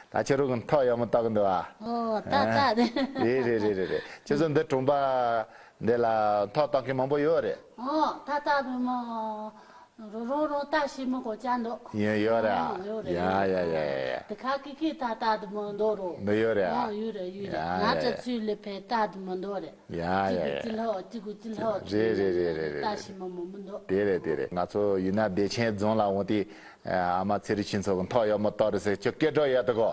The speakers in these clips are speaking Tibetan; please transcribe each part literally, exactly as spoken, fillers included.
ད་ཁྱེད་རང་གི་ཐག་ཡག་མོ་བཏགས་འདུག་ཨ། ཨོ་ད་ད་དེ། རེད་རེད་རེད་རེད་རེད། ཁྱེད་ཚོ་འདི་གྲོང་པ་འདི་ལ་ཐག་བཏགས་མཁན་མང་པོ་ཡོད་རེད། ཨོ་ད་ད་དེ་མོ། རོ་རོ་རོ་ད་ཤི་མི་གོ་ཅན་འདུག་ཡོད་ཡོད་རེད། ཨོ་ཡོད་རེད། ཡ་ཡ་ཡ་ཡ་ཡ། དེ་ཁ་ཀི་ཀི་ད་ད་དེ་མོ་འདུག་རོ། འདི་ཡོད་རེད་ཨ། ཨོ་ཡོད་རེད་ཡོད་རེད། ཡ་ང་ཡ་ཚོ་ཡ། ཚུལ་ལས་ཕེ་ད་དེ་མོ་འདུག་རེད། ཡ་ཡ་ཡ། ཅི་གུ་ཅི་ལྷག་ཅི་གུ་ཅི་ལྷག་རེད་རེད་རེད་རེད་རེད། ད་ཤི་མི་མོ་མི་འདུག་དེ་རེད་དེ་རེད། ང་ཚོ་ཡུལ་ན་བདེ་ཆེན་རྫོང་ལ་འོང་དུས། ཨ་མ་ཚེ་རིང་ཁྱེད་ཚོ་གི་ཐག་ཡག་མོ་བཏགས་རེད་ཟེར། ཁྱོད་སྐད་གྲགས་ཡག་འདུག་གོ།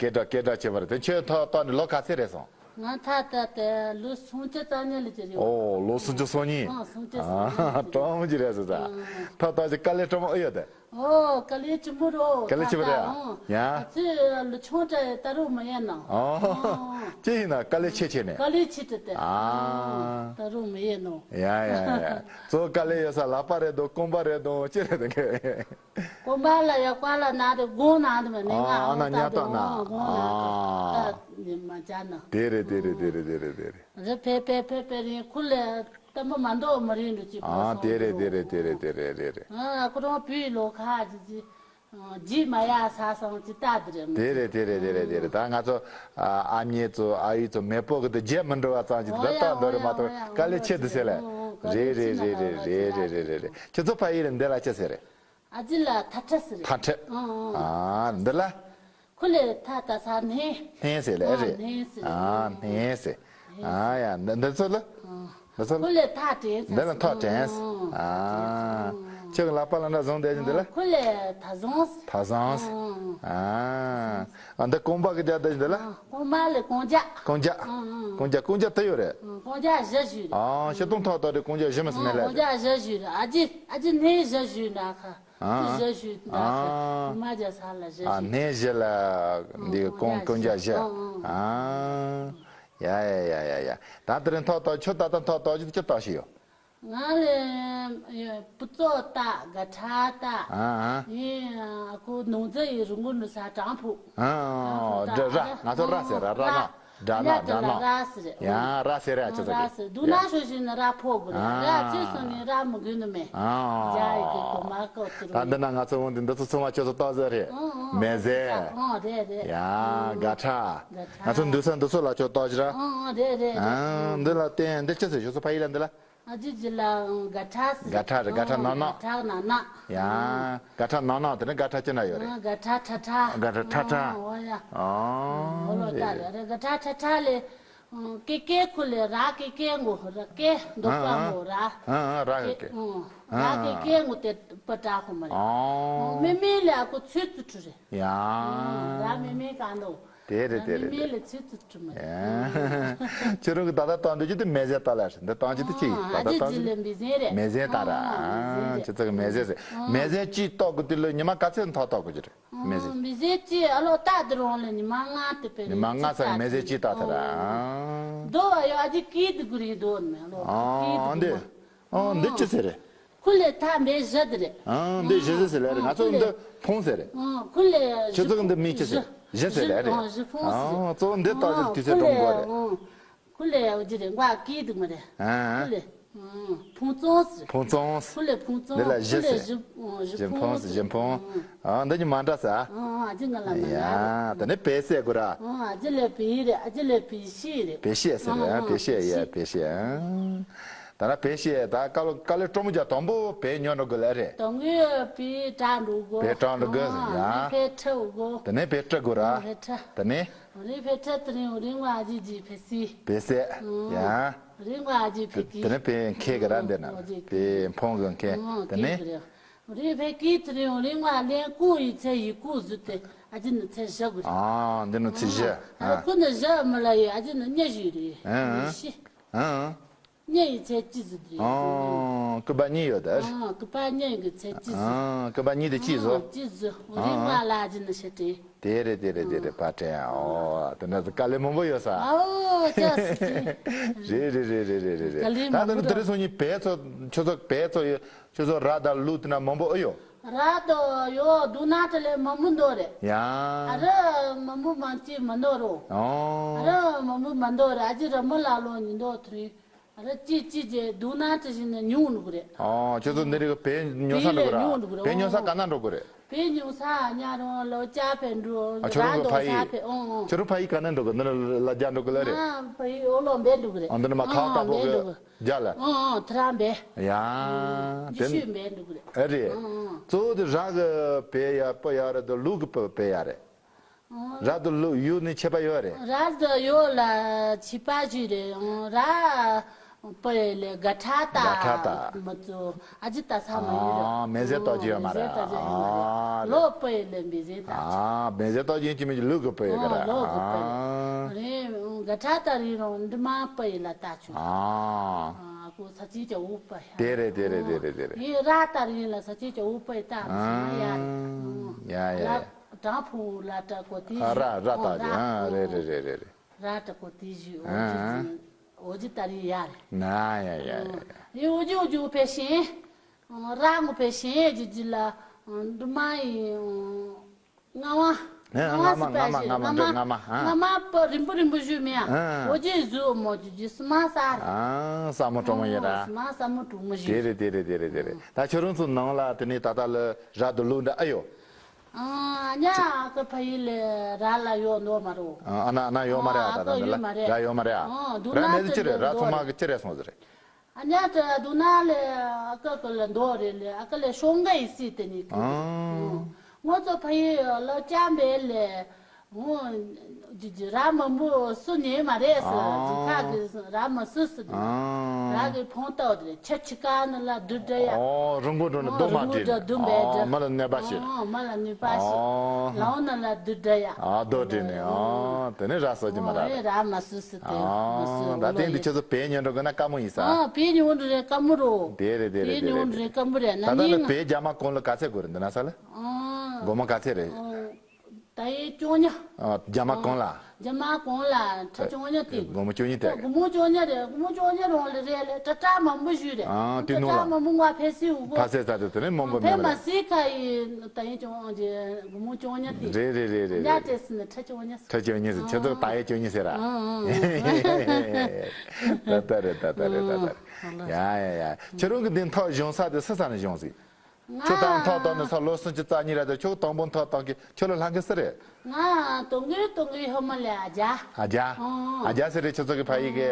སྐད་གྲགས་སྐད་གྲགས་ཆེ་བ་རེད། དེ་ཁྱོད་ཐག་བཏགས་ནས་ལོ་ག་ཚོད་རེད་སོང་། ང་ཐག་བཏགས་ཏེ་ལོ་སུམ་ཅུ་རྩ་གཉིས་ལ་གྱུར་ཡོད། ཨོ་ལོ་སུམ་ཅུ་སོ་གཉིས། ཨ་སུམ་ཅུ་སོ་གཉིས་ཨ་ལ་གྱུར་ཡོད། གྲོང་མི་གྱུར་རེད་ཟེར་ད། ཨ་ཐག་བཏགས་ཀྱི་དཀའ་ལས་སྤྲོ་མོ་ཨེ་ཡོད་དེ། ཨོ་དཀའ་ལས་ཆེན་པོ་རོ། དཀའ་ལས་ཆེན་པོ་རེད་ཨ། ཡ། ང་ཚོས་ལོ་ཆུང་དྲགས་ད་རུང་མི་ཡིན་ནམ། ཨོ། ཨོ། ཅི་ཡིན་ན་དཀའ་ལས་ཆེ་ཆེ་ནས། དཀའ་ལས་ཆེ་དྲགས་ཏེ། ཨ། ད་རུང་མི་ཡིན་ནམ། ཡ་ཡ་ཡ། གཙོ་དཀའ་ལས་ཡོད་ས་ལག་པ་རེད་དོ་རྐང་པ་རེད་དོ་ཅི་རེད་དོ། རྐང་པ་ལ་ཡ་ཀ་ལ་ན་དེ་དགོང་ན་དེ་མ་ནི་ང་ཨ་ཨོ་ན་ཉ་ཏོག་ན། ཨོ་དགོང་ན་ཨ། ད་ནི་མ་བྱ་ན། དེ་རེད་དེ་རེད་དེ་རེད་དེ་རེད་དེ་རེད། རེ་ཕེ་ཕེ་ཕེ་ཕེ་རིང་ཁུ་ལས་ལྟད་མོ་མ་འདོག་མི་རིང་འགྲོ་ཅིག་ཨ་པོ་དེ་རེད་སོང་དེ་རེད་དེ་རེད་དེ་རེད་དེ་རེད། ཨ་ཁོ་རང་བུའི་ལོ་ཁ་ཅི་ཅི་ཇི་མ་ཡ་ས་སང་ཅི་ལྟ་དེ་རེད། དེ་རེད་དེ་རེད་དེ་རེད་དེ་རེད། ད་ང་ཚོ་ཨ་མྱེས་ཚོ་ཨ་ཡུ་ཚོ་མེད་པོ་གི་དེ་རྗེས་མི་འགྲོ་བ་ཙང་ཅི་ཨོ་ཡ་ད་ལྟ་འདོ་རེད་མ་ཨོ་ཡ་གཏོགས་ཨོ་ཡ་དཀའ་ལས་ཆེ་དུ་ཟེར་ལ། ཨོ་ཨོ་རེད་རེད་རེད་རེད་རེད་རེད་རེད་རེད། ཁྱེད་ཚོ་ཕ་ཡུལ་འདི་ལ་ཅི་ཟེར་རེད། ཨ་ཅི་ལ་ཐ་ཁྲ་ཟེར་རེད། ཐ་ཁྲ། ཨོ་ཨོ་ཨ་འདི་ལ། ཁུ་ལས་ཐ་ད་ས་ནེ། ནེ་ཟེར་ལ་ཨ་རེད། ནེ་ཟེར། ཨ་ནེ་ཟེར། ཨ་ཡ་འདི་འདི་ཚོ་ལ། འདི་ཚོ་ལ། ཁུ་ལས་ཐ་དྲན་ཟེར། འདི་ལ་ཐ་དྲན། ཨ། ཁྱོད་ཀྱི་ལག་པ་ལ་འདྲ་བཟུང་བསྡད་ཀྱི་འདི་ལ། ཁུ་ལས་ཐ་བཟང་ཟེར། ཐ་བཟང་ཟེར། ཨ། ཨ་འདི་རྐང་པ་གི་རྒྱབ་བསྡད་ཀྱི་འདི་ལ། རྐང་པ་ལས་རྐང་རྒྱག་རྐང་རྒྱག་རྐང་རྒྱག་རྐང་རྒྱག་དེ་ཡོད་རེད། རྐང་རྒྱག་བཞི་བཞི་རེད། ཨ་ཤི་སྟོང་ཐ་ད་རེད། རྐང་རྒྱག་བཞི་མ་ཟེར་མེད་ལ། རྐང་རྒྱག་བཞི་བཞི་རེད། ཨ་ཅི་ཨ་ཅི་ནེ་བཞི་བཞི་ན་ཁ། ཨ། བཞི་བཞི་ན་ཨ། ཁ་མ་རྒྱ་ས་ལ་བཞི་ཨ་བཞི། ནེ་བཞི་ལ་འདི་ཨ་ཀོང་ཀོང་རྒྱ་བཞི། ཨ་ཨ། ཨ་ཡ་ཡ་ཡ་ཡ་ཡ། ད་དེ་རིང་ཐོག་ཐོག་ཁྱོད་ད་ལྟ་ཐོག་ཐོག་ཅི་ཅི་ཐོག་ཞིག་ཡོད། ང་ལ་བུ་ཚོ་ད་དགའ་ཁྲ་ད། ཨ་ཨ། ཡིན་ཨ་ཁུ་ནོང་ཙེ་ཡི་རུ་ངུ་ནུ་ས་དྲང་ཕུ། ཨ་ཨ། དྲང་ཕུ་ད་ར་ང་ཚོ་ར་ཟེར་ར་ར་ན། དྲ་ན་དྲ་ན། ར་ཟེར་རེད། ཡང་ར་ཟེར་ར་ཅི་ཟེར་ར་གི་ཟེར་འདུག་ན་ཤོ་ཞིག་ནི་ར་ཕོ་དགོས་རེད། ཨ། ར་ཚོས་སོང་ནི་ར་མི་དགོས་ནི་མེད། ཨ། རྒྱ་ཡི་གི་གོ་མ་ཀོ་ཏི་རུ། ད་འདི་ན་ང་ཚོ་འོང་དུས་འདི་ཚོ་ཚང་མ་ཁྱོད་ཚོ་ཏོག་ཟེར་རེད། ཨ་ཨ། མེ་ཟེར། ཨ་རེད་རེད། ཡང་དགའ་ཁྲ། དགའ་ཁྲ། ང་ཚོ་འདུག་ས་འདི་ཚོ་ལ་ཁྱོད་ཏོག་ཟེར་ར། ཨ་ཨ་རེད་རེད་རེད། ཨ་འདི་ལ་བརྟེན་འདི་ཅི་ཟེར་ཁྱོད་ཚོ་ཕ་ཡུལ་ལ་འདི་ལ། ཨ་ཅི་ཅི་ལ་དགའ་ཁྲ་ཟེར། དགའ་ཁྲ་རེད། དགའ་ཁྲ་ནག་ནག། དགའ་ཁྲ་ནག་ནག། ཡང་དགའ་ཁྲ་ནག་ནག་དེ་ནས་དགའ་ཁྲ་ཅི་འདྲ་ཡོད་རེད། ཨ་དགའ་ཁྲ་ཁྲ་ཁྲ། དགའ་ཁྲ་ཁྲ་ཁྲ། ཨོ་ཡ། ཨོ་ལོ་ད་རེད་རེད། དགའ་ཁྲ་ཁྲ་ཁྲ་ལས་ཀེ་ཀེ་ཁུ་ལས་ར་ཀེ་ཀེ་ངོ་ར་ཀེ་འདོགས་པ་ངོ་ར། ཨ་ཨ་ར་ཀེ་ཀེ། ར་ཀེ་ཀེ་ངོ་དེ་པ་ཏྲ་ཁོ་མ་རེད། ཨོ། མེ་མེ་ལས་ཁོ་ཚུལ་ཚུལ་ཁྲུ་རེད། ཡ། ར་མེ་མེ་གང་དུ། དེ་རེད་དེ་རེད་དེ། མེ་ལ་ཚིག་ཚིག་གྲུ་མ་རེད། ཁྱོད་རང་གི་ད་ལྟ་བཏང་འདོད་ཀྱི་དེ་མེ་ཟེ་ལྟ་ལ་རེད། འདི་བཏང་ཀྱི་དེ་ཅི་ཡིན། ད་ལྟ་བཏང་ཀྱི་མེ་ཟེ་རེད། མེ་ཟེ་ལྟ་ར། ཨ་ཁྱོད་ཚོ་གི་མེ་ཟེ་ཟེར། མེ་ཟེ་གཅིག་བཏོག་གི་དུས་ལ་ཉི་མ་ག་ཚོད་ཐོག་བཏོག་དགོས་ཀྱི་རེད། མེ་ཟེ། མེ་ཟེ་གཅིག་ཨ་ལོ་ལྟ་དུ་རུང་ལ་ཉི་མ་ལྔ་དེ་པས་ཉི་མ་ལྔ་ཚར་མེ་ཟེ་གཅིག་ལྟ་ཐལ་ར། རྡོ་བ་ཡོ་ཨ་ཅི་ཀི་དུ་གུ་རི་རྡོ་ནི་ཨ་ལོ་ཀི་དུ་གུ་མ། ཨ་འདི་ཅི་ཟེར་རེད། ཁུ་ལས་ཐ་མེ་བཞི་དེ་རེད། ཨང་འདི་བཞི་ཟེར་ཟེར་ལེ་རེད། ང་ཚོ་འདི་ཕུང་ཟེར་རེད། ཁུ་ལས་ཁྱེད་ཚོ་འདི་མིག་ཅི་ཟེར། བཞི་ཟེར་ལེ་རེད། བཞི་ཕུང་ཟེར། ཨང་གཙོ་བོ་འདི་ལྟ་ཅི་དུས་ཚོད་སྟོང་དགོས་རེད། ཁུ་ལས་འོ་ཅི་རེད་འགོ་ཀི་དུ་མ་རེད། ཨང་ཁུ་ལས་ཕུང་ཙོང་ཟེར། ཕུང་ཙོང་། ཁུ་ལས་ཕུང་ཙོང་། འདི་ལ་བཞི་ཟེར། བཞི་ཕུང་ཟེར། བཞི་ཕུང་། ཨང་འདི་གཉིས་མ་འདྲ་ཟེར། ཨང་ཨ་ཅི་ང་ལ་མ་ཡ། ད་ནི་བེ་སེ་དགོས་ར། ཨང་ཨ་ཅི་ལས་བེ་རེད། ཨ་ཅི་ལས་བེ་ཤི་རེད། བེ་ཤི་ཟེར་རེད། བེ་ཤི་ཡ་བེ་ཤི་ཨང་། ད་ལ་བེ་ཤེས་ད་དཀའ་ལོ་དཀའ་ལས་སྤྲོ་མོ་རྒྱག་དང་པོ་བེ་ཉོ་འགྲོ་དགོས་ལ་རེད། དང་པོ་བེ་བྲག་འགྲོ་དགོས། བེ་བྲག་འགྲོ་དགོས་ཟེར་ཡ། ཨ་བེ་ཁྲི་དགོས། དེ་ནས་བེ་ཁྲི་དགོས་ར། ཨ་བེ་ཁྲི། དེ་ནས། རི་བེ་ཁྲི་དེ་རིང་རིང་བ་ཨ་ཇི་ཇི་བེ་སི། བེ་སེ། ཡ། རིང་བ་ཨ་ཇི་བེ་ཀི། དེ་ནས་བེ་ཁེ་གི་ར་འདི་ན། ཨ་ཇི་ཀི། བེ་ཕོང་གི་ཁེ། ཨ་དེ་ནས། ཀི་གི་རེད། རི་བེ་ཀི་དེ་རིང་རིང་བ་ལན་ཀུ་ཡི་ཚེ་ཡི་ཀུ་ཟུ་དེ་ཨ་ཇི་ནི་ཚེ་བཞི་དགོས། ཨ་འདི་ནི་ཚེ་བཞི། ཨ་ཁུ་ནི་བཞི་མི་ལ་ཡི་ཨ་ཇི་ནི་ཉི་བཞི་རེད། ཨ་ཉི་བཞི། ཨ། གཉིས་ཡི་ཚེ་གཅིག་ཟིག་རེད། ཨང་། སྐུད་པ་གཉིས་ཡོད་ད། ཨང་། སྐུད་པ་གཉིས་ཀྱི་ཚེ་གཅིག་ཟིག་ཨང་། སྐུད་པ་གཉིས་དེ་གཅིག་བཟོ། ཨང་། གཅིག་བཟོ། རིང་བ་ལ་ཨ་ཅི་ནི་ཤི་སྟེ། དེ་རེད་དེ་རེད་དེ་རེད་པ་དྲན་ཨོ། དེ་འདྲ་དཀའ་ལས་མང་པོ་ཡོད་ས། ཨོ་ཅག་སི། རེད་རེད་རེད་རེད་རེད་རེད། དཀའ་ལས་ད་མང་པོ་དེ་ནི་དེ་རེད་སོང་ཉིན་བལ་ཚོ་ཁྱོད་ཚོ་བལ་ཚོ་ཡོད་ཁྱོད་ཚོ་ར་དང་ལུག་དེ་ན་མང་པོ་ཨེ་ཡོད། ར་དང་ཡོད་དུ་ན་དེ་ལས་མང་པོ་འདོ་རེད། ཡང་། ཨ་ར་མང་པོ་མང་ཅི་མ་འདོ་རོ། ཨོ། ཨ་ར་མང་པོ་མ་འདོ་རེད། ཨ་ཅི་ར་མོ་ལ་ལོ་ཉིན་འདོ་དེ་རིང་། ཨ་ར་ཅི་ཅི་ཅི་དུ་ན་དེ་བཞིན་ནི་ཉུང་ནུག་རེད། ཨོ་ཁྱོད་ཚོ་འདི་རིགས་བེ་ཉོ་ས་འགྲོ་གི་ར། ཉུང་ནུག་རེད། བེ་ཉོ་ས་ག་ན་འགྲོ་གི་རེད། བོད་ཉུང་ས་ཉ་རོང་ལོ་ཅག་ཕེ་འགྲོ་ཨ་ཁྱོད་རང་གི་ར་འདོ་ས་ཕ་ཡི་ཕེ་ཨོང་ཨོང་། ཁྱོད་རང་ཕ་ཡི་ག་ནས་འགྲོ་གི་འདི་ནས་ལ་རྒྱ་འགྲོ་གི་ལ་རེད། ང་ཕ་ཡི་ཨོ་ལོ་འབད་འགྲོ་གི་རེད། ཨ་འདི་ནས་མ་ཁང་ཨོང་ཨོང་ཁ་པོ་འབད་གི་འགྲོ་གི་རྒྱ་ལ། ཨོང་ཨོང་ཐ་ར་འབད། ཡ། ཨོང་ཨོང་དེ་ཤུ་འབད་འགྲོ་གི་རེད། ཨེ་རེད། ཨོང་ཨོང་། གཙོ་བོ་དེ་ར་གི་བེ་ཡ་སྤུ་ཡ་རེད་དོ་ལུག་གི་སྤུ་བེ་ཡ་རེད། ར་དང་ལུག་ཡུལ་ནི་ཁྱད་པར་ཡོད་རེད། ར་དང་ཡུལ་ལ་ཁྱད་པར་ཞིག་རེད། ར་སྤུ་ཡི་ལས་དགའ་ཁྲ་ད་དགའ་ཁྲ་ད་མི་ཚོ་ཨ་ཅི་ད་ས་མ་ཡོད་རེད། ཨ་མེ་ཟས་ཏོག་ཅི་ཡོད་མ་རེད། མེ་ཟས་ཏོག་ཅི་ཡོད་མ་རེད། ཨ་ལོ་སྤུ་ཡི་ལས་མེ་ཟས་ད་ཨ་མེ་ཟས་ཏོག་ཅི་ཡིན་གྱི་མིན་གྱི་ལུག་གི་སྤུ་ཡི་ག་རེད། ལུག་གི་སྤུ་ཡི་རེད། དགའ་ཁྲ་ད་རི་རོང་འདི་མ་སྤུ་ཡི་ལ་ད་ཆུ་ཨ་ཀོ་ས་ཅི་ཅ་འུ་སྤུ་ཡ་དེ་རེད་དེ་རེད་དེ་རེད་དེ་རེད། ཡི་ར་ད་རི་ལ་ས་ཅི་ཅ་འུ་སྤུ་ཡི་ད་མི་ཡ་རེད། ཡ་ཡ་ཡ། དྲང་ཕུ་ལ་དྲ་གོ་དེ་ཨ་ར་ར་ཏག་ཅི་ཨ་རེ་རེ་རེ་རེ་རེ། ར་དྲ་གོ་དེ་ཞུ་ཨོ་ཨ་ཇི་ཨོ་ཇི་ཏ་རི་ཡ་རེ། ན་ཡ་ཡ་ཡ་ཡ། ཡི་ཨོ་ཇི་ཨོ་ཇི་ཨོ་ཕེ་ཤེན། ར་ངོ་ཕེ་ཤེན་ཇི་ཇི་ལ་འདུ་མ་ཡི་ང་བ། ང་བ་སི་པ་ཞེ་ང་མ་ང་མ་ང་མ་ང་མ་པ་རིམ་པ་རིམ་པ་ཞུ་མེ་ཨ། ཨོ་ཇི་ཟུ་མོ་ཇི་ཇི་སི་མ་ས་རེ། ཨ་ས་མོ་གྲོ་མོ་ཡ་ར། སི་མ་ས་མོ་གྲོ་མོ་ཞུ། དེ་རེ་དེ་རེ་དེ་རེ་དེ་རེ། ད་ཁྱོད་རང་ཚོ་ནང་ལ་དེ་ནས་ད་ལྟ་ལ་ར་དུ་ལུག་འདྲ་ཨ་ཡོད། ཨ་ཉ་ཨ་ཀ་ཕ་ཡི་ལེ་ར་ལ་ཡོད་ནོ་མ་རོ། ཨ་ཨ་ན་ཨ་ན་ཡོད་མ་རེད། ཨ་ད་ད་ལ་ར་ཡོད་མ་རེད། ཨ་དུ་ན་ར་མེད་ཅི་རེད། ར་ཚང་མ་གི་ཅི་རེད་སོང་ཟེར་རེད། ཨ་ཉ་ད་དུ་ན་ལེ་ཨ་ཀ་ཀ་ལ་འདོ་རེད་ལེ་ཨ་ཀ་ལེ་ཤོང་ག་ཡི་སི་དེ་ནི་ཀི། ཨ་ངོ་ཚོ་ཕ་ཡི་ལོ་ཅམ་པེ་ལེ། ཨོ། ཇི་ཇི་ར་མ་མོ་སུ་ཉེ་མ་རེད་ཟེར། ཨ། ཇི་ཁ་གི་ར་མ་སུ་སུ་དུ། ཨ། ར་གི་ཕོང་ཏོ་རེད། ཆ་ཆི་ཀ་ནི་ལ་དུ་འདྲ་ཡ། ཨོ་རུང་གོ་འགྲོ་ནི་ཨོ་རྡོ་མ་རུང་གོ་འདྲི་འདྲ་དུ་འབད་འདྲ། ཨོ་མ་ལ་ནད་པ་ཞིག་ཨོ་མ་ལ་ནུས་པ་ཞིག་ཨོ། ལའོ་ནི་ལ་དུ་འདྲ་ཡ། ཨ་རྡོ་འདྲི་ནི་ཨོ་དེ་ནི་ར་སོ་ཅི་མ་ར་རེད། ར་མ་སུ་སུ་དུ་མ་སུ་ཨོ་ད་ལྟ་འདི་ཁྱོད་ཚོ་བེད་ཉོ་འགྲོ་གི་ན་དཀའ་མོ་ཡིན་ས། ཨ་བེད་ཉོ་འགྲོ་རེད་དཀའ་མོ་རོ། དེ་རེད་དེ་རེད་བེད་དེ་ཉོ་རེད། འགྲོ་རེད་དཀའ་མོ་རེད་ད་ན་ལྟ་ནི་ནི་བེད་རྒྱ་མ་གོང་ལ་ག་ཚད་དགོས་རེད་འདི་ན་ས་ལ། ཨོ། སྒོར་མོ་ག་ཚད་རེད། ཨོ། ད་ཡའི་བཅོ་ལྔ། ཨ། རྒྱ་མ་གང་ལ། རྒྱ་མ་གང་ལ་ཁྲི་བཅོ་ལྔ་སྟེ། སྒོར་མོ་བཅོ་ལྔ་སྟེ། སྒོར་མོ་བཅོ་ལྔ་རེད། སྒོར་མོ་བཅོ་ལྔ་རོང་ལ་རེད་ལེ་ཏྲ་ཏྲ་མང་པོ་ཞུས་རེད། ཨ་དེ་ཏྲ་ནོ་ཏྲ་ལ། མང་པོ་ང་ཕེ་སི་འུ་གོ། ཕ་སེ་ས་དེ་དེ་ནས་མང་པོ་ཕེ་མེད་མ་རེད། སི་ཁ་ཡི་ད་ཡའི་བཅོ་ལྔ་རེད། སྒོར་མོ་བཅོ་ལྔ་སྟེ། རེད་རེད་རེད་རེད་ཉ་རེད། ཏེ་སི་ནི་ཁྲི་བཅོ་ལྔ་སི། ཁྲི་བཅོ་ལྔ་སི་ཁྱེད་ཚོ་ད་ཡའི་བཅོ་ལྔ་སི་ར། ཨ་ཨ་ཨ། ད་ད་རེད་ད་ད་རེད་ད་ད་རེད། ཡ་ཡ་ཡ་ཁྱེད་རང་གི་འདི་ཐག་གཞུང་ས་དེ་སུ་ས་ནས་གཞུང་ཟིག་ཁྱོད་དང་ཐོག་ཐོག་ནས་ས་ལོ་སུམ་ཅུ་རྩ་གཉིས་རེད་དོ། ཁྱོད་དང་པོ་ཐོག་ཐོག་གི་ཁྱོད་ལ་ལྷང་གི་སི་རེད། ང་དོང་གི་དོང་གི་ཧོ་མ་ལེ་ཨ་ཇ། ཨ་ཇ། ཨོ། ཨ་ཇ་སི་རེད། ཁྱོད་ཚོ་གི་ཕ་ཡིག་གི་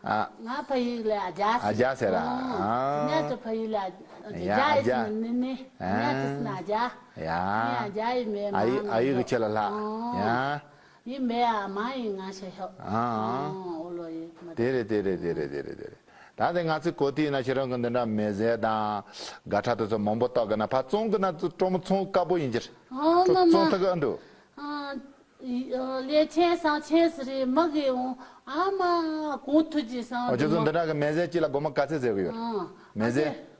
ཨ། ང་ཕ་ཡིག་ལེ་ཨ་ཇ་སི། ཨ་ཇ་སི་ར། ཨོ། ཨ། ཉ་ཚོ་ཕ་ཡིག་ལེ་ཨ་ཇ་ཡ་ཨ་ཇ་ཨི་སི་ནི་ནི་ནི། ཨ། ཉ་ཚོ་སི་ན་ཨ་ཇ། ཡ། ཨ་ཇ་ཡི་མེ་ཨ་ཡི་ཨ་ཡི་གི་ཁྱེད་ལ་ལྷ། ཨོ། ཡ། ཡིན་པས་ཨ་མ་ཡིན་ང་ཤ་ཤོག་ཨ་ཨ། ཨོ་ལོ་ཡིན་མ་དེ་རེད་དེ་རེད་དེ་རེད་དེ་རེད་དེ་རེད། ད་དེ་ང་ཚོའི་གོ་ཐིག་ན་ཁྱེད་རང་གི་འདི་འདྲ་མེ་ཟས་དང་དགའ་ཁྲ་དེ་ཚོ་མང་པོ་བཏགས་གི་ན་ཕ་བཙོང་གི་ན་ཀྲོ་མོ་ཚོང་དཀའ་པོ་ཡིན་གྱི་རེད། ཨོ་མ་མ། བཙོང་ཐུབ་གི་ཨ་འདུག་ཨ་ལས་ཆེན་སང་ཆེན་ཟེར་རེད་མ་གི་འོང་ཨ་མ་གོང་ཐུག་ཅི་སང་ཨོ་ཁྱེད་ཚོ་འདི་འདྲ་གི་མེ་ཟས་གཅིག་ལ་སྒོར་མོ་ག་ཚད་ཟེར་གི་ཡོད་རེད། ཨ་མེ་ཨ་ཟས། ཅེ།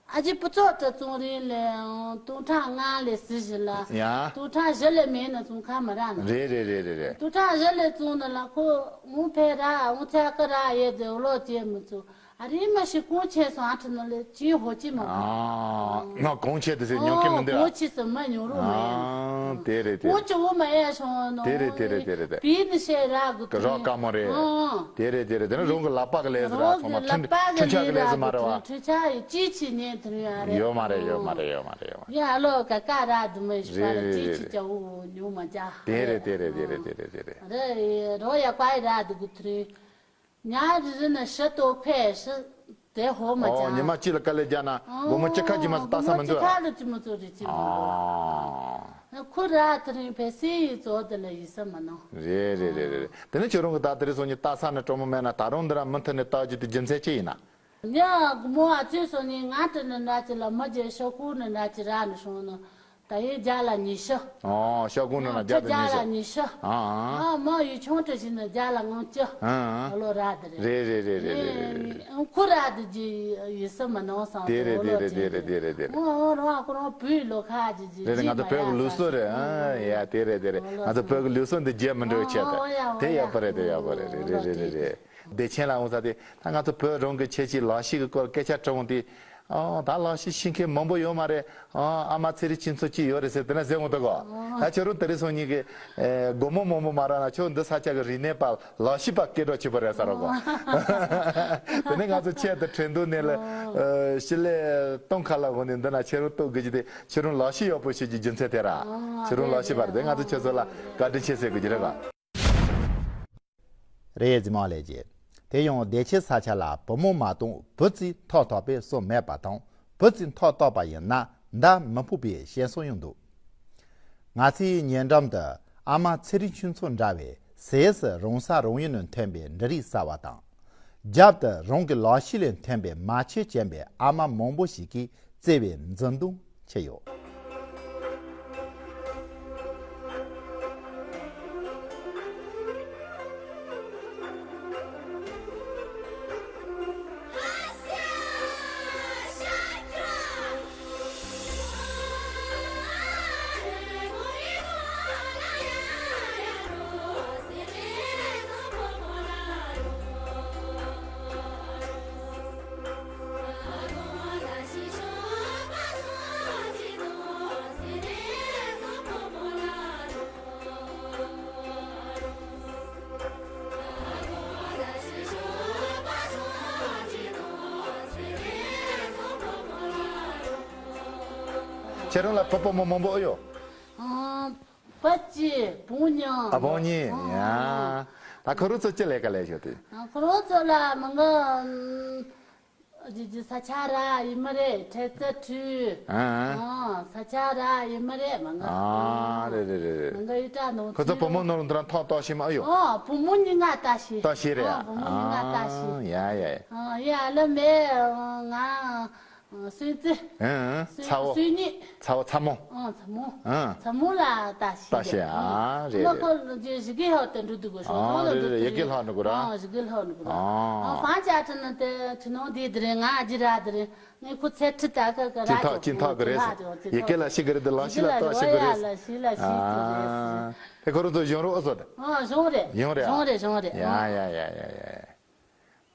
ཨ་ཅེ་སྤུ་ཚོགས་ཏྲ་བཙོང་རིང་ལས་དུང་ཕྲག་ལྔ་ལས་ཟི་བཞི་ལ། ཡ། དུང་ཕྲག་བཞི་ལས་མེད་ན་བཙོང་ཁ་མ་རག་ན། རེད་རེད་རེད་རེད་རེད། དུང་ཕྲག་བཞི་ལས་བཙོང་ན་ལ་ཁོ་འུང་ཕེ་ར་འུང་ཚ་ཀ་ར་ཡེ་དེ་ལོ་ཅེ་མི་བཙོང་ཨ་རི་མ་ཤི་གོང་ཆེ་སོང་ཨ་ཁྲི་ན་ལས་ཅི་ཧོ་ཅི་མ་བཙོང་། ཨ་ང་གོང་ཆེ་དེ་ཟེར་ཉོ་མཁན་མི་འདུག་ཨ། གོང་ཆེ་སོང་མ་ཉོ་རུ་མ་ཡ། ཨ་དེ་རེད་དེ་རེད། གོང་ཆེ་འུ་མ་ཡ་སོང་ནོ། དེ་རེད་དེ་རེད་དེ་རེད་དེ། བི་ནི་ཤེ་ར་གི་རོགས་དཀའ་མོ་རེད། ཨ། དེ་རེད་དེ་རེད། དེ་ནི་རང་གི་ལག་པ་གི་ལས་ཟེར་ར་ཚང་མ་ཁྲི་ཁྲི་ཆ་གི་ལས་ཟེར་མ་རེད་བ། ཁྲི་ཆ་ཡི་ཅི་ཆི་ཉན་དུ་ཡ་རེད། ཡོད་མ་རེད་ཡོད་མ་རེད་ཡོད་མ་རེད་ཡོད་མ་རེད། ཡ་ཨ་ལོ་ཀ་ཀ་ར་དུ་མེ་ཤི་པ་རེད་རེད་ཅི་ཆི་རེད། ཅ་འུ་ཉུ་མ་ཅ། དེ་རེད་དེ་རེད་དེ་རེད་དེ་རེད་དེ་རེད། རེད་རོ་ཡ་ཀ་ཡི་ར་དུ་གུ་ཐུ་རེད། ཉ་རི་རི་ན་ཤི་ཏོ་ཁེ་ཤི་དེ་ཧོ་མ་ཅ། ཨོ་ཉི་མ་གཅིག་ལ་དཀའ་ལས་རྒྱག་ན་སྒོར་མོ་གཅིག་ཁ་གཅིག་མ་ཟད་ལྟ་ས་མི་འདུག་ཨ། སྒོར་མོ་གཅིག་ཁ་ལ་གཅིག་མ་ཟད་རེད་ཅི་མ་ཨོ། ཁོ་ར་དེ་རིང་བེ་སི་ཡི་ཙོ་དེ་ལ་ཡི་ས་མ་ནོ། རེད་རེད་རེད་རེད། དེ་ནས་ཁྱོད་རང་གི་ད་དེ་རིང་སོང་ཉིན་ལྟ་ས་ནས་སྤྲོ་མོ་མེད་ན་ད་རུང་འདི་ར་མུ་མཐུད་ནས་ལྟ་རྒྱུ་དེ་རྒྱུ་མཚན་ཅི་ཡིན་ན། ཉ་སྒོར་མོ་ཨ་ཅེ་སོང་ཉིན་ང་དེ་ནས་འདྲ་ཅི་ལ་མ་རྒྱལ་ཤོག་ཁུ་ནས་འདྲ་ཅི་ར་ནས་སོང་ནོ། ད་ཡིན་རྒྱ་ལ་ཉི་ཤུ། ཨོ་ཤོག་གུ་ནང་ན་རྒྱ་ལ་ཉི་ཤུ། ཨ་ཨ། ཨ་མ་ཡུལ་ཆུང་དྲ་ཞིག་ན་རྒྱ་ལ་ངང་ཅི། ཨ་ཨ། ཨ་ལོ་ར་དེ་རེད། རེད་རེད་རེད་རེད་རེད། ཁུ་ར་དེ་ཇི་ཡུལ་ས་མ་ནང་སང་དེ་རེད་དེ་རེད་དེ་རེད་དེ་རེད་དེ་རེད། ཨོ་རང་ཨ་ཁུ་རང་བུའི་ལོ་ཁ་ཇི་ཇི་རེད་རེད། ང་ཚོ་བོད་ཀྱི་ལུགས་སྲོལ་རེད། ཨ་ཡ་དེ་རེད་དེ་རེད། ང་ཚོ་བོད་ཀྱི་ལུགས་སྲོལ་འདི་བརྗེད་མི་འགྲོ་ཆེད་དུ་དེ་ཡག་པོ་རེད་དེ་ཡག་པོ་རེད་རེད་རེད་རེད་རེད། བདེ་ཆེན་ལ་འོང་ས་དེ་ད་ང་ཚོ་བོད་རང་གི་ཁྱད་ཆོས་ལག་ཤེས་ཀྱི་སྐོར་སྐད་ཆ་དྲི་འོང་དེ། ཨོ་ད་ལག་ཤེས་ཤེས་མཁན་མང་པོ་ཡོད་མ་རེད། ཨོ་ཨ་མ་ཚེ་རིང་ཆོས་མཚོ་གཅིག་ཡོད་རེད་ཟེར་དེ་ན་ཟེར་འོང་འདུག་གོ། ད་ཁྱོད་རང་དེ་རིང་སང་ཉིན་གྱི་ཨེ་སྒོར་མོ་མང་པོ་མ་རག་ན་ཁྱོད་འདི་ས་ཆ་གི་རིག་གནས་པ་ལག་ཤེས་པ་སྐད་གྲགས་ཆེ་པོ་རེད་ཟེར་རོ་གོ། དེ་ནས་ང་ཚོ་ཆེད་དུ་ཁྲེང་ཏུའུ་ནས་ལ་ཨ་སྤྱི་ལེ་སྟོང་ཁ་ལ་འོང་ནས་འདི་ན་ཁྱེད་རང་གཏུག་དགོས་ཀྱི་དེ་ཁྱེད་རང་ལག་ཤེས་ཡག་པོ་ཤེས་ཀྱི་རྒྱུ་མཚན་དེ་ར། ཁྱེད་རང་ལག་ཤེས་པ་རེད། དེ་ང་ཚོ་ཁྱེད་ཚོ་ལ་བཀའ་དྲིན་ཆེ་ཟེར་དགོས་ཀྱི་རེད་ག། རེད། རྫི་མ་ལས་བྱེད། དེ་ཡང་བདེ་ཆེན་ས་ཆ་ལ་བུ་མོ་མ་གཏོགས་བུ་རྩིས་ཐོག་ཐོག་པའི་སྲོལ་མེད་པ་དང་བུ་རྩིས་ཐོག་གཏོགས་པ་ཡིན་ན་མདའ་མི་ཕུད་པའི་བཤད་སྲོལ་ཡང་འདུག། ང་ཚོའི་ཉེ་འགྲམ་དུ་ཨ་མ་ཚེ་རིང་ཆོས་མཚོ་འདྲ་བའི་ཟས་སུ་རང་ས་རང་ཡུལ་ནས་ཐོན་པའི་འབྲུ་རིགས་ཟ་བ་དང་། རྒྱབ་ཏུ་རང་གི་ལག་ཤེས་ལས་ཐོན་པའི་མ་ཆས་ཅན་པའི་ཨ་མ་མང་པོ་ཞིག་གིས་བརྩེ་བའི་འཛུམ་མདངས་ཕྱེ་ཡོད། ཁྱེད་རང་ལ་བུ་བུ་མོ་མང་པོ་ཨེ་ཡོད། ཨང་། བུ་གཅིག་བུ་མོ་གཉིས། ཨ་བུ་མོ་གཉིས། ཨང་། ཡ། ད་ཁོ་རང་ཚོ་ཅི་ལས་ཀ་ལས་ཤོག་དེ། ཨང་། ཁོ་རང་ཚོ་ལ་མི་འགའ་ཨ་ཅི་ཅི་ས་ཆ་ར་ཡིན་མ་རེད། ཁྲལ་རྩ་ཁྲུས། ཨང་། ཨང་། ས་ཆ་ར་ཡིན་མ་རེད། མི་འགའ། ཨང་། རེད་རེད་རེད་རེད། མི་འགའ་ཡི་ཏྲ་ནང་ཁོ་ཚོ་བུ་མོ་ནོར་འདི་རང་ཐོག་ཐོག་ཤི་མ་ཨ་ཡོད། ཨང་། བུ་མོ་གཉིས་ང་ལྟ་ཤི། ལྟ་ཤི་རེད། ཨང་། བུ་མོ་གཉིས་ང་ལྟ་ཤི། ཨང་། ཡ་ཡ་ཡ། ཨང་། ཡ་ཨ་ལ་མེད། ང་། སུན་ཙི། ཨང་། སུན་ཚ་བོ། སུན་ཉི། ཚ་བོ་ཚ་མོ། ཨང་། ཚ་མོ། ཨང་། ཚ་མོ་ལ་ལྟ་ཤི། ལྟ་ཤི། ཨང་། རེད་རེད། ཁོ་ཡི་གེ་ལྷག་ཏུ་འགྲོ་འདུག་གོ། ཨང་། རེད་རེད། ཡི་གེ་ལྷག་འགྲོ་གོ་ར། ཨང་། ཡི་གེ་ལྷག་འགྲོ་གོ་ར། ཨང་། ཨང་། ཧྥང་ཅ་ཁྲི་ནི་དེ་ཁྲི་ནང་དེ་དེ་རེད། ང་ཨ་ཅི་ར་དེ་རེད། ངས་ཁོ་ཚེ་ཁྲི་ལྟ་ཁ་ཁ་ར་ཅི་ཐག་ཅི་ཐག་གི་རེད། ཡི་གེ་ལ་ཤི་གི་རེད། དེ་ལག་ཤི་ལ་ལྟ་ཤི་གི་རེད། ཨང་། ལག་ཤི་ལ་ཤི་གི་རེད། དེ་ཁོ་རང་ཚོ་གཞུང་རོགས་ཨོ་ཚོ་དེ། ཨང་། གཞུང་རེད། གཞུང་རེད། གཞུང་རེད། གཞུང་རེད། ཡ་ཡ་ཡ་ཡ་ཡ།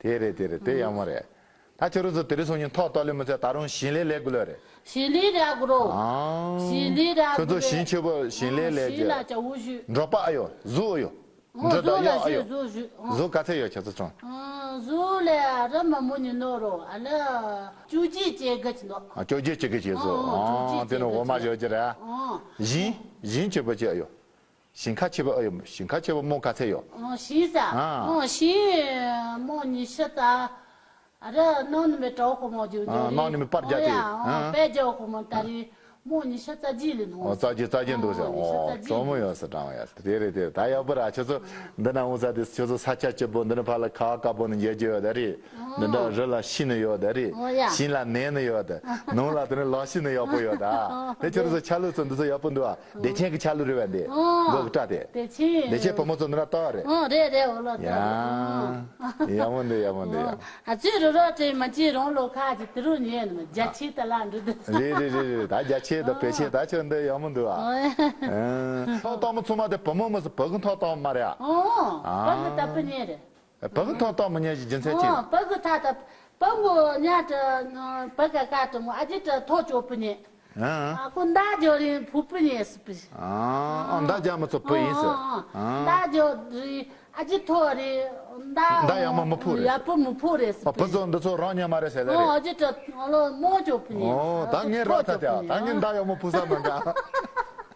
དེ་རེད་དེ་རེད། དེ་ཡག་མོ་རེད། ད་ཁྱོད་རང་ཚོ་དེ་རིང་སང་ཉིན་ཐོག་གཏོགས་ལེ་མི་ཚད་ད་རུང་ཞིང་ལས་ལས་དགོས་ལོ་རེད། ཞིང་ལས་ར་དགོས་རོ། ཨང་། ཞིང་ལས་ར་ཁྱོད་ཚོ་དགོས་ཞིང་རེད། ཆེ་བོ་ཞིང་ལས་ཨང་། ལས་ཞིང་ཀྱི་ལ་ཅ་འུ་ཞུ། འབྲོག་པ་ཨ་ཡོ་གཟུགས་ཨ་ཡོ། ཨང་། འབྲོག་གཟུགས་ལ་ཡོ་ཨ་ཡོ། ཞུ་གཟུགས་ཞུ། ཨང་། གཟུགས་ག་ཚད་ཡོ་ཁྱོད་ཚོ་ཚོང་། ཨང་། གཟུགས་ལས་ར་མ་མོ་ཉི་ནོ་རོ་ཨ་ལ་བཅུ་གཅིག་བཅས་ག་ཅི་ནོ། ཨ་བཅུ་གཅིག་བཅས་ག་ཅི་གཟུགས། ཨང་། ཨང་། བཅུ་གཅིག་དེ་ནི་འོ་མ་ཡོ་ཅི་ར། ཨང་། ཞིང་ཞིང་ཆེ་བོ་ཅི་ཨ་ཡོ། ཞིང་ཁ་ཆེ་བ་ཨ་ཡོ། ཞིང་ཁ་ཆེ་བ་རྨོ་ག་ཚད་ཡོད། ཨང་། ཞིང་ས། ཨང་། ཨང་། ཞིང་རྨོ་ཉི་ཤུ་རྩ། ཨ་ར་ནང་ནི་མི་གྲོགས་ཁོ་མོ་རྒྱུ་ཨང་། རྒྱུ་ནང་ནི་མི་པར་རྒྱག་དེ། ཨང་། ཨང་། པད་རྒྱག་ཁོ་མོ་ད་རེས་རྨོ་ཉི་ཤུ་རྩ་གཅིག་ལས་ནོ། ཨོ་རྩ་གཅིག་རྩ་གཅིག་འདུག་ཟེར། ཨང་། ཉི་ཤུ་ཨོ་རྩ་གཅིག་གྲོགས་མོ་ཡོད་ཟེར་དྲང་བ་ཡ། དེ་རེད་དེ་རེད། ད་ཡག་པོ་ར་ཁྱོད་ཚོ་འདི་ན་འོང་ས་དེ་ཁྱོད་ཚོ་ས་ཆ་སྐྱིད་པོ་འདི་ནི་ཕ་ལ་ཁ་བ་དཀར་པོ་ནི་ཡོད་ཀྱི་ཡོད་ད་རེད། འདི་འདྲ་རི་ལ་ཤིང་ནི་ཡོད་ད་རེད། ཨོ་ཡ། ཞིང་ལ་ནས་ནི་ཡོད་ད། ནང་ལ་དེ་ནི་ལག་ཤིང་ནི་ཡག་པོ་ཡོད་ད། དེ་ཁྱོད་ཚོ་ཆ་ལུགས་ཚོ་འདི་ཚོ་ཡག་པོ་འདུག་ཨ། བདེ་ཆེན་གྱི་ཆ་ལུགས་རེད་བ་འདི། ཨོ། མགོ་གི་སྐྲ་དེ། བདེ་ཆེན། བདེ་ཆེན་བུ་མོ་ཚོ་འདི་ན་ལྟ་བ་རེད། ཨོ་རེད་རེད། འོ་ལོ་ཡ། ཡག་མོ་འདུག་ཡག་མོ་འདུག་ཡ། ཨ་ཙི་རུ་རོ་ཏྲེ་མ་ཅི་རོང་ལོ་ཁ་ཅི་དི་རུ་ཉེ་ནི་རྒྱ་ཆེ་ད་ལ་འདྲི་འདི། རེད་རེད་རེད་རེད། ད་རྒྱ་ཆེ་ད་བེ་ཆེ་ད་ཁྱོད་འདི་ཡག་མོ་འདུག་ཨ། ཨོ། ཐོག་ཏང་མོ་ཚོ་མ་དེ་བུ་མོ་མི་སི་བུ་གི་ཐོག་ཏང་མ་རེད་ཨ། ཨོ། ཨ། བུ་གི་ད་བུ་ཉེ་རེད། བུ་གི་ཐོག་ཏང་མ་ཉེ་ཞིག་རྒྱུ་མཚན་ཅི། ཨོ། བུ་གི་ཐ་ད་བུ་མོ་ཉ་ད་བུ་ག་ཀ་ཏ་མོ་ཨ་ཅི་ད་ཐོག་ཅོ་བུ་ཉེ། ཨང་། ཨ་ཁོ་མདའ་རྒྱོ་རིང་ཕུ་པི་ཉེ་སི་པི། ཨང་། ཨ་མདའ་རྒྱ་མི་ཚོ་བུ་ཡིན་ཟེར། ཨང་། ཨང་། མདའ་རྒྱོ་རིང་ཨ་ཅི་ཐོ་རེ། མདའ་མདའ་ཡག་མོ་མི་ཕུ་རེད། ཡག་པོ་མི་ཕུ་རེད་སི་པི། བུ་ཚོ་འདི་ཚོ་རང་ཉམས་མ་རེད་ཟེར་ལེ་རེད། ཨང་། ཨ་ཅི་ཏྲ་ཨ་ལོ་མོ་ཅོ་པི་ཉེ། ཨོ་ད་ངས་ར་ཐ་ཏེ་ད་ངས་མདའ་ཡག་མོ་ཕུ་ས་མ་འགའ།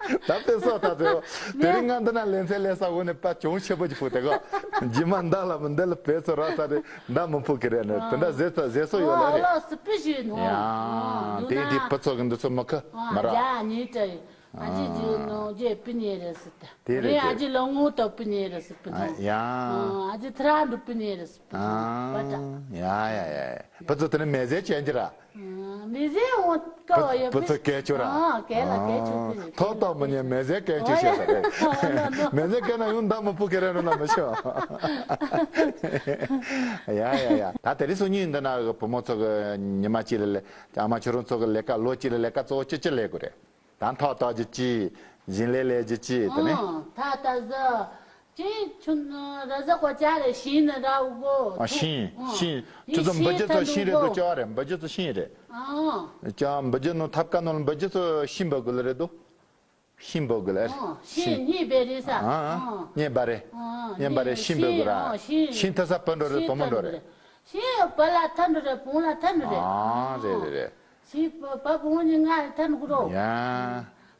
ད་དཔེ་སོ་ད་ཚེ་དེ་རིང་ང་འདི་ན་ལེན་ཚེ་ལེ་ས་འོ་ནས་པ་ཅུང་ཆེ་པོ་ཅིག་ཕུ་དེ་ག་རྗེས་མ་མདའ་ལ་མི་འདི་ལ་བེད་ཚོ་ར་ས་རེད། མདའ་མི་ཕུ་གི་རེད་ནས་དེ་འདྲ་ཟེར་ཚ་ཟེར་སོ་ཡོད་ལ་རེད། ཨོ་སི་པི་ཞུས་ནོ། ཡང་དེ་དེ་བུ་ཚོ་གི་འདི་ཚོ་མི་ཁ་མ་ར། ཡ་ཉིས་ཏྲ་ཨ་ཅི་ཅི་ནོ་ཅེ་པི་ཉེ་རེ་སི་ཏ། དེ་རེད་རེ་ཨ་ཅི་ལོ་ངོ་ཏོ་པི་ཉེ་རེ་སི་པི་ཐོང་། ཡང་ཨ་ཅི་ཐ་ར་འདུ་པི་ཉེ་རེ་སི་པི་ཐོང་པ་ཏྲ། ཡ་ཡ་ཡ་བུ་ཚོ་དེ་ནས་མེ་ཟེ་ཅན་གྱི་ར། མི་ཟེར་འོང་ཀ་བ་ཡོད་པས། བུ་ཚོ་སྐད་ཆོ་ར། ཨ་སྐད་ལ་སྐད་ཆོ་པི་རེད། ཐོག་ཐོག་མི་ཉན་མི་ཟེར་སྐད་ཆོ་བཤད་ས་རེད། མི་ཟེར་སྐད་ན་ཡང་མདའ་མི་ཕུ་ཁེ་རེ་རུ་ན་མི་ཤོ། ཡ་ཡ་ཡ། ད་དེ་རིང་སང་ཉིན་འདི་ན་བུ་མོ་ཚོ་གི་ཉི་མ་གཅིག་ལ་ལས་ཨ་མ་ཁྱོད་རང་ཚོ་གི་ལས་ཀ་ལོ་གཅིག་ལ་ལས་ཀ་གཙོ་བོ་ཅི་ཅི་ལས་དགོས་རེད། ད་ཐོག་ཐོག་ཅི་ཅི་ཞིང་ལས་ལས་ཅི་ཅི་དེ་ནས། ཨང་། ད་ད་ཟ། ཤིང་ཆུ་ར་ཟ་གོ་ཅ་རེ་ཤིང་ནི་ར་འུ་གོ། ཨ་ཤིང་ཤིང་ཆུ་ཚོད་འབུ་རྒྱུ་ཚོ་ཤིང་རེད་འདུག་ཅོ་བ་རེད། འབུ་རྒྱུ་ཚོ་ཤིང་རེད། ཨ་ཅང་འབུ་རྒྱུ་ནོ་ཐབ་ཀ་ནོ་འབུ་རྒྱུ་ཚོ་ཤིང་འབུ་གུ་ལ་རེད་འདུག་ཤིང་འབུ་གི་ལ། ཨོ། ཤིང་གཉིས་པའི་རེད་ས། ཨ་ཨ། ཨོ། གཉིས་པ་རེད། ཨོ། གཉིས་པ་རེད། ཤིང་འབུ་གི་ར། ཨོ། ཤིང་། ཤིང་ཐ་ས་བུ་འགྲོ་རེད། བུ་མོ་འགྲོ་རེད། ཤིང་བུ་ལ་ཐ་འགྲོ་རེད། བུ་མོ་ལ་ཐ་འགྲོ་རེད། ཨ་རེད་རེད་རེད། ཤིང་བུ་བུ་བུ་མོ་གཉིས་ང་ཐ་འགྲོ་རོ། ཡ།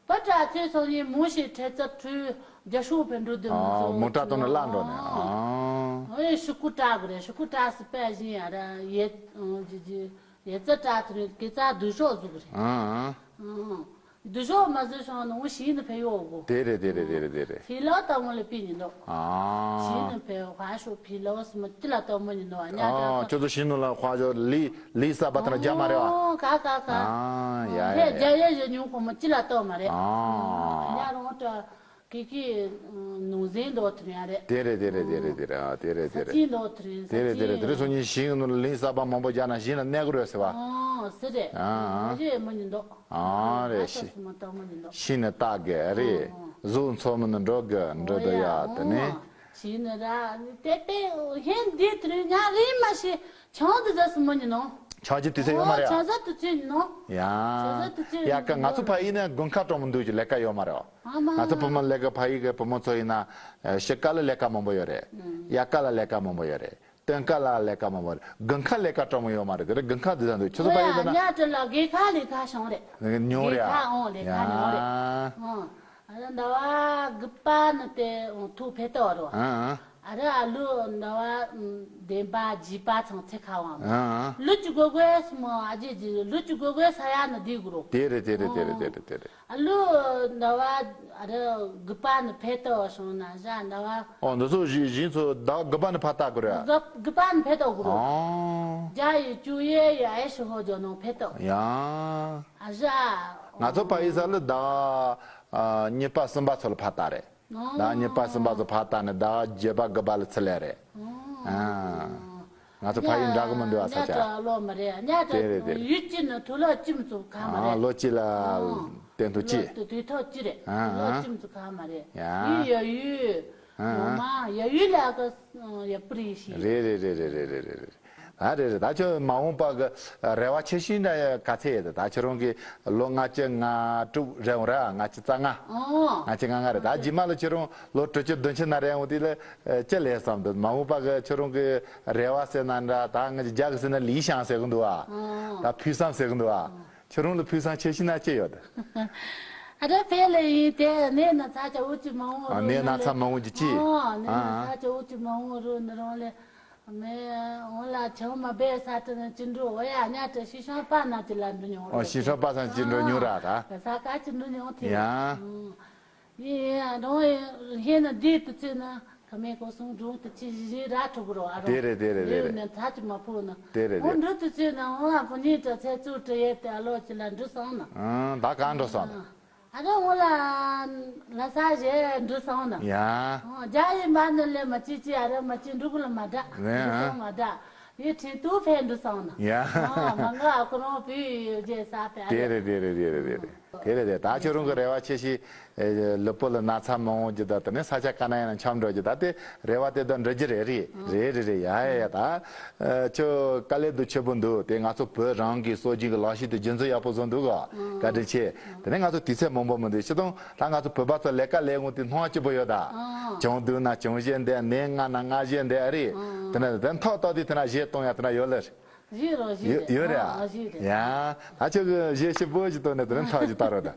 བུ་དྲག་ཚོད་སོང་ཡིན་མོ་ཞིག་ཁྲེ་ཚ་ཁྲུ་རྒྱ་ཤོག་བུ་འགྲོ་དུ་མོ་ཚོ་མོ་དྲག་དོན་ལ་བླངས་འགྲོ་ནས། ཨོ། ཨོ་ཡ་ཤུ་ཀུ་དྲག་གི་རེད། ཤུ་ཀུ་དྲག་སི་པ་བཞིན་ཡ་ར་ཡེ་ཨོ་ཇི་ཇི། ཡ་ཙི་དྲག་ཐུ་རེད། གེ་ཙ་སྡུག་ཤོག་ཟུག་རེད། ཨང་ཨང་། སྡུག་ཤོག་མ་ཟོས་སོང་ནོ་ཞིང་ནི་ཕེ་ཡོ་གོ། དེ་རེད་དེ་རེད་དེ་རེད་དེ་རེད། ཕི་ལོ་ཏོ་མོ་ལ་པི་ཉི་ནོ། ཨང་། ཞིང་ནི་ཕེ་ཧ་ཤོ་ཕི་ལོ་སི་མ་ཅི་ལ་ཏོ་མོ་ཉི་ནོ་ཨ་ཉ་ཨང་། ཁྱོད་ཚོ་ཞིང་ནོ་ལ་ཧ་ཤོ་ལི་ལི་ས་པ་ཐ་ན་རྒྱ་མ་རེད་བ། ཨོ་ཀ་ཀ་ཀ། ཨང་ཡ་ཡ་ཡ། རྒྱ་ཡ་ཡ་ཉུང་ཁོ་མ་ཅི་ལ་ཏོ་མ་རེད། ཨང་། ཉ་རོང་ཏོ། ཀི་ཀི་ནོར་འཛིན་མདོ་དེ་རེད་ཡ་རེད། དེ་རེད་དེ་རེད་དེ་རེད་དེ་རེད། ཨ་དེ་རེད་དེ་ས་རེད། ཆེན་མདོ་དེ་རེད། དེ་རེད་དེ་རེད། དེ་རེད་སོ་ཉིན་ཞིང་ནོར་ལིང་ས་པ་མང་པོ་རྒྱ་ན་ཞིང་ལ་གནས་དགོས་རེད་ཟེར་བ། ཨོ་ཟེར་རེད། ཨ་ཨ། རེད་མི་ཉིན་མདོ། ཨ་རེད། ཨ་ཤི་སི་མ་ཏོ་མི་ཉིན་མདོ། ཤིང་ནི་རྟ་གི་རེད། ཨོ། གཟུགས་འཚོ་མི་ནི་འགྲོ་གི་འགྲོ་འདོད་ཡ་དེ་ནི། ཨོ་ཡ། ཨོ། ཞིང་ནི་ར་དེ་དེ་ཧེན་འདི་དེ་རིང་ཉ་རིང་མ་ཤི་ཆང་དེ་ཟ་སི་མི་ཉིན་ནོ། ཆང་ཅི་དུས་ཚོད་ཡོད་མ་རེད། ཨོ་ཆང་ཟ་དུས་ཚོད་ཉིན་ནོ། ཡ། ཆང་ཟ་དུས་ཚོད་ཡ་ཀ་ང་ཚོ་ཕ་ཡིན་ན་དགུན་ཁ་གྲོང་མི་འདུག་ཅི་ལས་ཀ་ཡོད་མ་རེད། ཨ་མ། ང་ཚོ་བུ་མོ་ལས་ཀ་ཕ་ཡི་གི་བུ་མོ་ཚོ་ཡིན་ན་ཨ་ཕྱི་ཀ་ལ་ལས་ཀ་མང་པོ་ཡོད་རེད། ཨུམ། ཡ་ཀ་ལ་ལས་ཀ་མང་པོ་ཡོད་རེད། སྟོན་ཀ་ལ་ལས་ཀ་མང་པོ་རེད། དགུན་ཁ་ལས་ཀ་གྲོང་མོ་ཡོད་མ་རེད། དེ་རེད་དགུན་ཁ་དུས་ཚོད་འདུག་ཁྱོད་ཚོ་ཕ་ཡི་ཡིན་ན། ཉ་དེ་ལ་དགུན་ཁ་ལས་ཀ་བྱུང་རེད། ཉུང་རེད་ཨ། དགུན་ཁ་ཨོ་ལས་ཀ་ཉུང་རེད། ཡ། ཨོ། ཨ་ཟླ་བ་དགུ་པ་ནི་དེ་ཐུག་ཕེ་ཏོ་རོ། ཨ་ཨ། ཨ་ར་ཨ་ལུ་ཟླ་བ་བདུན་པ་བརྒྱད་པ་ཚང་ཚེ་ཁ་བང་། ཨ་ཨ། ལུ་ཅི་གོ་གོས་སི་མོ་ཨ་ཇེ་ཇི་ལུ་ཅི་གོ་གོས་ས་ཡ་ནི་དེ་གུ་རོ། དེ་རེད་དེ་རེད་དེ་རེད་དེ་རེད་དེ་རེད། ཨ་ལུ་ཟླ་བ་ཨ་ར་དགུ་པ་ནི་ཕེ་ཏོ་སོང་ན་ཟ་ཟླ་བ། ཨོ་འདི་ཚོ་བཞི་བཞི་ཚོ་ཟླ་བ་དགུ་པ་ནི་ཕ་ཏག་གུ་རེད། དགུ་དགུ་པ་ནི་ཕེ་ཏོ་གུ་རོ། ཨོ། རྒྱ་ཡི་ཅུ་ཡེ་ཡི་ཨེ་ཤི་ཧོ་ཇོ་ནོ་ཕེ་ཏོ། ཡ། ཨ་ཟ། ང་ཚོ་ཕ་ཡི་ས་ལ་ཟླ་བ་ཨ་གཉིས་པ་གསུམ་པ་ཚོ་ལ་ཕ་ཏག་རེད། ཟླ་བ་གཉིས་པ་གསུམ་པ་ཚོ་ཕ་ཏག་ནས་ཟླ་བ་བརྒྱད་པ་དགུ་པ་ལ་ཚུར་ལེན་རེད། ཨ། ང་ཚོ་ཕ་ཡུལ་འདྲ་གི་མི་འདུག་ཨ་ས་ཆ། ཉ་ལོ་མ་རེད། ཉ་དེ་རེད་དེ་རེད། ཡུལ་གཅིག་ནི་ཐུ་ལོ་གཅིག་མ་ཚུགས་ག་མ་རེད། ལོ་གཅིག་ལ་སྟོན་ཐུག་གཅིག་ལོ་དུས་ཐོག་གཅིག་རེད། ཨ་ལོ་ཨ། གཅིག་མ་ཚུགས་ག་མ་རེད། ཡ། ཡུལ་ཡ་ཡུལ་ཨ་ཨ། ངོ་མ་ཡ་ཡུལ་ལ་གི་ཡ་པུ་རི་ཤི། རེད་རེད། ཨ་རེད་རེད། ད་ཁྱོད་མ་འོངས་པ་གི་རེ་བ་ཆེ་ཤོས་འདྲ་ག་ཚད་ཡོད། ད་ཁྱོད་རང་གི་ལོ་ལྔ་བཅུ་ང་དྲུག་རེད་འོང་ར། ལྔ་བཅུ་རྩ་ལྔ། ཨོ། ལྔ་བཅུ་ང་ལྔ་རེད། ད་རྗེས་མ་ལ་ཁྱོད་རང་ལོ་དྲུག་ཅུ་བདུན་ཅུ་ན་རེད་འོང་དེ་ལ་ཅི་ལས་བསམ་འདུག་མ་འོངས་པ་གི་ཁྱོད་རང་གི་རེ་བ་ཟེར་ན་འདྲ། ད་ང་ཅི་རྒྱ་གི་ཟེར་ན་ལི་ཤང་ཟེར་གི་འདུག་ཨ། ད་ཕུགས་བསམ་ཟེར་གི་འདུག་ཨ། ཁྱོད་རང་ལ་ཕུགས་བསམ་ཆེ་ཤོས་ན་ཅི་ཡོད། ཨ་ར་ཕེ་ལ་ཡིན་དེ་ནས་ན་ཚ་ཆ་འུ་ཅི་མ་འོང་ཨ། ནས་ན་ཚ་མ་འོང་གི་ཅི། ཨོ་ནས་ན་ཨ་ཚ་ཆ་འུ་ཅི་མ་འོང་རུ་ནི་རང་ལས། མེ་འོ་ལ་ཆང་མ་བེ་ས་ཏི་ན་ཅི་འགྲོ་འོ་ཡ་ཉ་ཏི་ཤི་ཤང་པ་ན་ཅི་ལ་འགྲོ་མྱོང་རོ། ཨོ་ཤི་ཤང་པ་སང་ཅི་འགྲོ་མྱོང་ར་ད། ས་ཀ་ཅི་འགྲོ་མྱོང་ཐི། ཡ། ཡི་ཡ་རོང་ཧེ་ན་དེ་ཏི་ཅི་ན་ཁ་མེ་ཀོ་སུང་འགྲོ་ཏི་ཅི་ཞི་ར་ཐུག་རོ་ཨ་རོ། དེ་རེད་དེ་རེད་དེ་རེད། ནི་ཚ་ཅི་མ་ཕུ་ན། དེ་རེད་འོ་དེ། འགྲོ་ཏི་ཅི་ན་འོ་ཨ་ཕུ་ཉི་ཏི་ཚེ་ཚུ་ཏི་ཡེ་ཏི་ཨ་ལོ་ཅི་ལ་འགྲོ་སོང་ན། ཨང་ད་གང་འགྲོ་སོང་ན། ཨ་རོ་འོ་ལ་ལ་ས་ཞེ་འདྲི་སོང་ན། ཡ། རྒྱ་ཡི་མ་ནི་ལེ་མ་ཅི་ཅི་ཨ་རོ་མ་ཅི་འབྲུག་ལ་མ་འདྲ། ནས་འདྲི་སོང་མ་འདྲ། ཡི་ཁྲི་ཏུ་ཕེ་འདྲི་སོང་ན། ཡ། མ་ང་ཨ་ཁུ་རོང་བི་ཡོད་ཅེ་ས་ཕེ་ཨ་དེ་རེད། དེ་རེད་དེ་རེད་དེ་རེད་དེ་རེད། དེ་རེད་དེ་ད་ཁྱོད་རང་གི་རེ་བ་ཆེ་ཤོས་ལུས་པོ་ལ་ན་ཚ་མ་འོང་རྒྱུ་ད་དེ་ནས་ས་ཆ་ག་ན་ཡིན་ན་འཁྱམ་འགྲོ་རྒྱུ་ད་དེ་རེ་བ་དེ་དག་འགྲུབ་རྒྱུ་རེད། རེད་རེད་རེད་རེད། ཡ་ཡ་ཡ་ད། ཨ་ཁྱོད་དཀའ་ལས་འདུག་ཆེ་པོ་འདུག་དེ་ང་ཚོ་བོད་རང་གི་སྲོལ་རྒྱུན་གྱི་ལག་ཤེས་དེ་རྒྱུན་འཛིན་ཡག་པོ་བཟོ་འདུག་ག་བཀའ་དྲིན་ཆེ། དེ་ནས་ང་ཚོ་དུས་ཚོད་མང་པོ་མི་འདུག་སྤྱིར་བཏང་ད་ང་ཚོ་བོད་པ་ཚོ་ལས་ཀ་ལས་འོང་དུས་སྣང་བ་སྐྱིད་པོ་ཡོད་ད། ཨང་། གྱོང་བསྡུ་ན་གྱོང་བཞེས་འདེད་ནས་ང་ན་ང་བཞེས་འདེད་ཨ་རེད། དེ་ནས་དེ་ཐག་བཏགས་དུས་དེ་ན་གཞས་གཏོང་ཡ་དེ་ན་ཡོད་ལེ། གཞས་རོ་གཞས་ཡོད་རེད་ཨ། གཞས་རེད། ཡ། ད་ཁྱོད་ཀྱི་གཞས་ཞིབ་པོ་ཞིག་གཏོང་ནས་དེ་ནས་ཐག་ཅིག་བཏགས་རོགས་ད།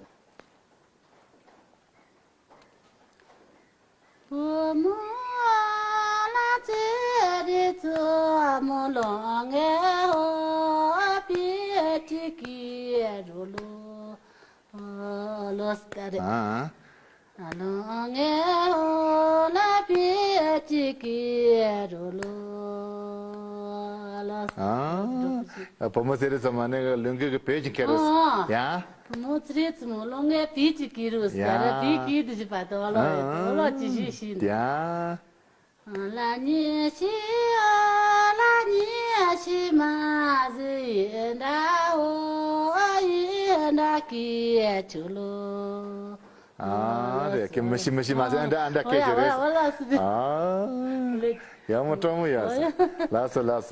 བུ་མོ་ལ་ཚེ་རེ་ཚོ་མོ་ལོ་ངེ་ཧོ་པི་ཏི་ཀི་རུ་ལོ་ལོ་སྟ་རེ། ཨ་ལོ་ངེ་ཧོ་ལ་པི་ཏི་ཀི་རུ་ལོ་ལོ་སྟ། ཨ་བུ་མོ་ཚེ་རེ་ཚོ་མ་ནེ་ལུང་གི་གི་བེད་ཀྱི་ཁེ་རུ་ཡ། བུ་མོ་ཚེ་རེ་ཚོ་མོ་ལོ་ངེ་པི་ཅི་ཀི་རུ་སི་ཡ་ར་པི་ཀི་དི་ཅི་པ་ཏོ་ལོ་ཡེ་ཏོ་ལོ་ཅི་ཞི་ཞི་ཡ། ལ་ཉི་ཤི་ཨ་ལ་ཉི་ཤི་མ་ཟི་ཡེ་འདྲ་ཨོ་ཡེ་འདྲ་ཀི་ཡེ་ཆུ་ལོ། ཨ་རེད། ཀྱེ་མི་ཤི་མི་ཤི་མ་ཟེར། ཨ་འདྲ་ཨ་འདྲ་སྐད་ཅིག་རེད། ཨ་ཡག་མོ་སྤྲང་མོ་ཡོད་ས། ལགས་སོ་ལགས་སོ།